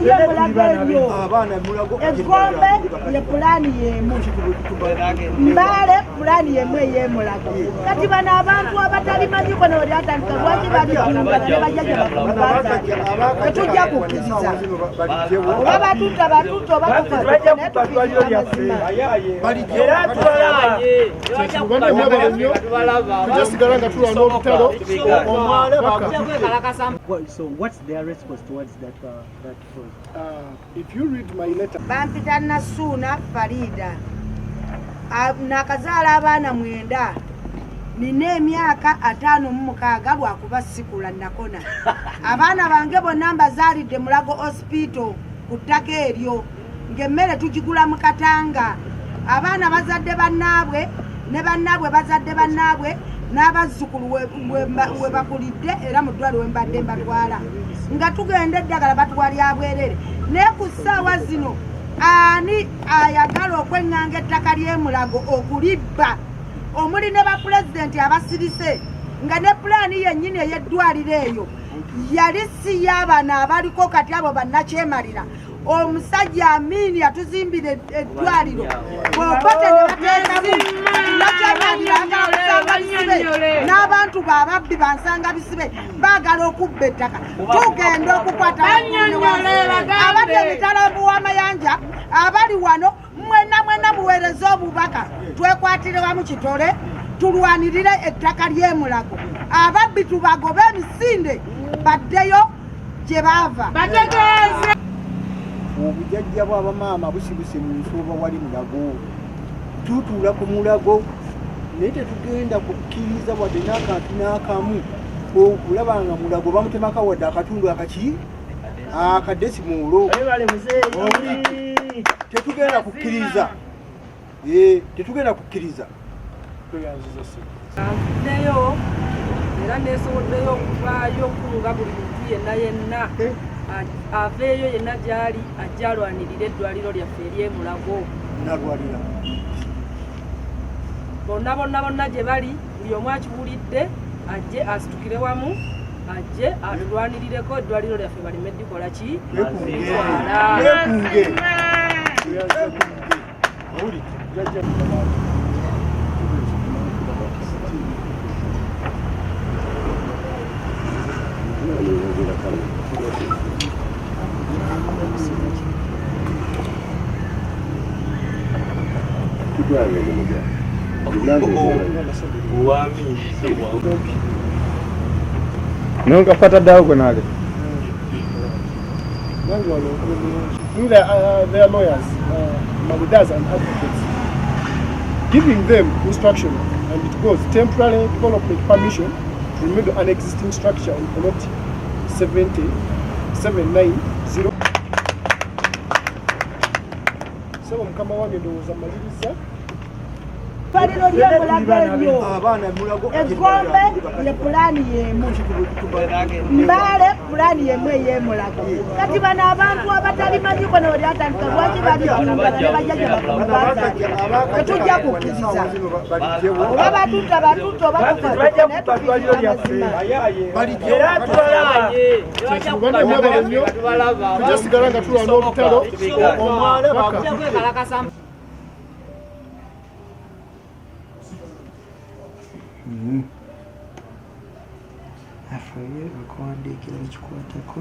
Ly'emulago eryo Eggombe ye pulaani y'emu, Mbaale pulaani y'emu ey'Emulago. Kati bano abantu abatalimanyiko ne weryatandika, lwaki balitumbala ne bajjajja baffe mubazaalira? Tetujja kukkiriza. Oba batutta batutta, oba tufa, naye tukkiriza amazima. Era tubalaba. Kyekibane, mwebale nnyo. Tujasigala nga tulwana olutalo paka. So what's their response towards that project? If you read my letter, Bampita Nasuuna Farida. Nakazaala abaana 9, nina emyaka 56, lwakuba sikula nakona. Abaana bange bonna mbazaalidde Mulago Hospital ku ttaka eryo, ng'emmere tugigula mu Katanga. Abaana bazadde bannaabwe ne bannaabwe bazadde bannaabwe n'abazzukulu we bakulidde, era mu ddwaliro we mbadde mbatwala nga tugenda, eddagala batuwa lya bwerere. Naye ku ssaawa zino ani ayagala okweŋŋanga ettaka ly'Emulago okulibba, omuli ne bapulezidenti abasirise, nga ne pulaani yennyini ey'eddwaliro eyo yali si y'abano abaliko kati, abo bannakyemalira? Omusajja Amiini yatuzimbira eddwaliro, Obote ne bateekamu nakyemalira, agala kusanga bisibe n'abantu baababbi bansanga bisibe, baagala okubba ettaka. Tugenda okukwata abali emitalambu w'amayanja, abali wano mwenna mwenna, muweereze obubaka, twekwatire wamu kitole, tulwanirire ettaka ly'Emulago. Ababbi tubagobe emisinde, baddeyo gye baava. Bategeeze. Obujajja bw'abamaama busibuse mu nsooba wali Mulago. Tutuula ku Mulago, naye tetugenda kukkiriza wadde n'akantu n'akamu okulaba nga Mulago bamutemako wadde akatundu akaki akadesimuulo. Tetugenda kukkiriza. Tetugenda kukkiriza. Tweyanziza ssebo. Nvuddeyo era neesoboddeyo okuvaayo okukunga buli muntu yenna yenna aveeyo yenna gy'ali, ajje alwanirire eddwaliro lyaffe ery'Emulago. Nalwalira. Bonna bonna bonna gye bali, buli omu akiwulidde, ajje asitukire wamu, ajje atulwanirireko eddwaliro lyaffe baleme dikola ki? Twekunge. Twala. Twekunge, twekunge. Owulidde jjajja? Wami. Nonkakwata ddawo gwe naale. Nange wano nkube bulungi. Through their lawyers, Maludas and Advocates, giving them instruction, and it goes temporary development permission to remove an existing structure on plot 70 790. Sebo mukama wange, ndowooza maliriza. Eddwaliro ly'Emulago eryo Abaana Mulago. Eggombe ye pulaani y'emu, Mbaale pulaani y'emu ey'Emulago. Kati bano abantu abatalimanyiko ne weryatandika, lwaki balitumbala ne bajjajja baffe mubazaalira? Tetujja kukkiriza. Oba batutta batutta, oba tufa, naye tukkiriza amazima. Era tubalaba. Kyekibane, mwebale nnyo. Tujasigala nga tulwana olutalo paka. Afe bakuwandiikira ekikwatako.